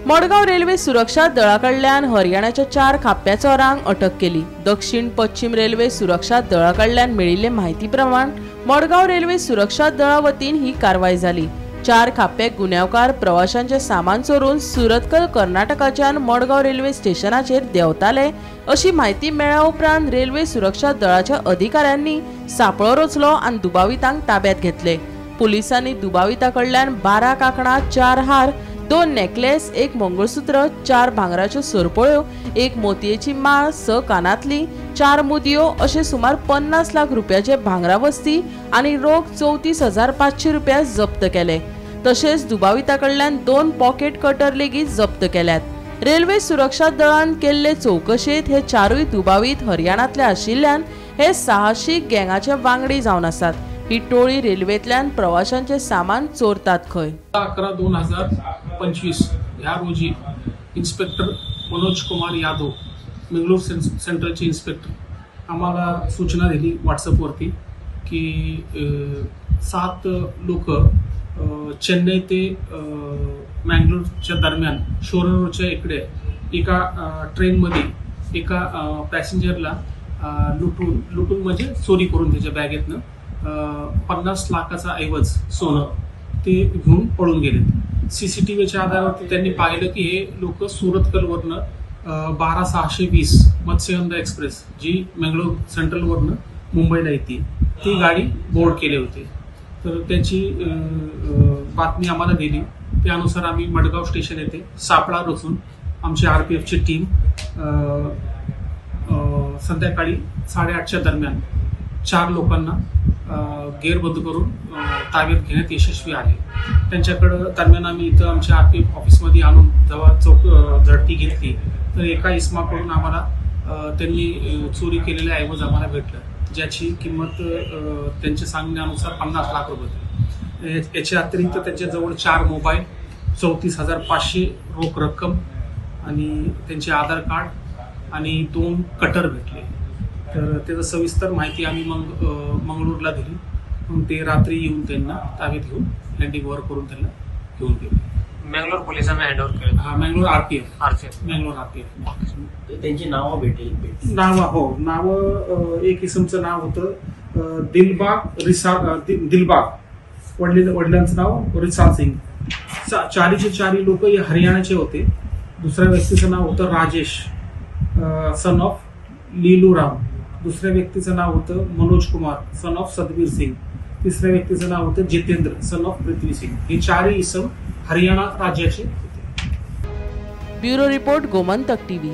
Madgaon railway सुरक्षा दळा कडल्यान हरियाणाच्या 4 खाप्या चोरांक अटक केली. दक्षिण पश्चिम रेल्वे सुरक्षा दळा कडल्यान मेळिल्ले म्हायती प्रमाण मडगांव रेल्वे सुरक्षा दळा वतीन ही कारवाय जाली. 4 खाप्पे गुन्यांवकार प्रवाशांचे सामान चोरून सुरतकल कर्नाटकाच्यान मडगांव रेल्वे स्टेशनाचेर देंवताले अशी म्हायती मेळ्ळ्या उपरांत रेल्वे सुरक्षा दळाच्या अधिकाऱ्यांनी सापळो रचलो आनी दुबावितांक ताब्यात घेतले. पुलिसांनी दुबाविता कडल्यान 12 कांकणां, 4 हार, 2 नेकलेस, 1 मंगळसूत्र, 4 भांगराच्यो सरपळ्यो, 1 मोतयेची माळ, 6 कानांतली, 4 मुदयो अशे सुमार 50 लाख रुपयाचे भांगरा वस्ती आनी रोख 34,500 रुपया जप्त केले. तशेंच दुबाविता कडल्यान 2 पॉकेट कटर लेगीत जप्त केल्यात. रेल्वे सुरक्षा दळान केल्ले चवकशेंत हे 4 दुबावीत हरियाणांतले आशिल्ल्यान हे साहसी गँगाचे वांगडी जावन आसात. ही टोळी रेल्वेंतल्यान प्रवाशांचे सामान चोरतात खंय. 11/2025 ह्या रोजी इन्स्पेक्टर मनोज कुमार यादव, मंगळूर सेंट्रलचे इन्स्पेक्टर, आम्हाला सूचना दिली व्हॉट्सअपवरती की 7 लोक चेन्नई ते मँगलोरच्या दरम्यान शोरनूरच्या इकडे एका ट्रेनमध्ये एका पॅसेंजरला लुटून म्हणजे चोरी करून त्याच्या बॅगेतनं 50 लाखाचा ऐवज सोनं ते घेऊन पळून गेलेत. CCTVच्या आधारावरती त्यांनी पाहिलं की हे लोक सुरतकलवरनं 12,620 मत्स्यगंधा एक्सप्रेस जी मंगळूर सेंट्रलवरनं मुंबईला येते ती गाडी बोर्ड केले होते. तर त्याची बातमी आम्हाला दिली. त्यानुसार आम्ही मडगाव स्टेशन येथे सापळा रचून आमची RPFची टीम संध्याकाळी 8:30च्या दरम्यान 4 लोकांना गेरबंद करून ताब्यात घेण्यात यशस्वी आले. त्यांच्याकडं दरम्यान आम्ही इथं आमच्या RPF ऑफिसमध्ये आणून जेव्हा झडती घेतली तर एका इसमाकडून आम्हाला त्यांनी चोरी केलेल्या ऐवज आम्हाला भेटलं, ज्याची किंमत त्यांच्या सांगण्यानुसार 50 लाख रुपये होते. याच्या अतिरिक्त त्यांच्याजवळ 4 मोबाईल, 34,500 रोख रक्कम आणि त्यांचे आधार कार्ड आणि 2 कटर भेटले. तर त्याचं सविस्तर माहिती आम्ही मग मंगळूरला दिली. मग ते रात्री येऊन त्यांना ताब्यात घेऊन हँडिंग ओव्हर करून त्यांना घेऊन गेले. मंगळूर पोलिसांना हँड ओव्हर केलं. हा, मंगळूर RPF. Mangalore RPF. त्यांची नावं भेटेल? नावं, हो, नावं एक इसमचं नाव होतं दिलबाग रिसा, दिलबाग, वडिलांचं नाव रिसाल सिंग. 4चे 4 लोक हे हरियाणाचे होते. दुसऱ्या व्यक्तीचं नाव होतं राजेश सन ऑफ लीलूराम. दुसऱ्या व्यक्तीचं नाव होतं मनोज कुमार सन ऑफ सदवीर सिंग. तिसऱ्या व्यक्तीचं नाव होतं जितेंद्र सन ऑफ पृथ्वी सिंग. हे 4 इसम हरियाणा राज्याचे होते. Bureau report, Gomantak TV.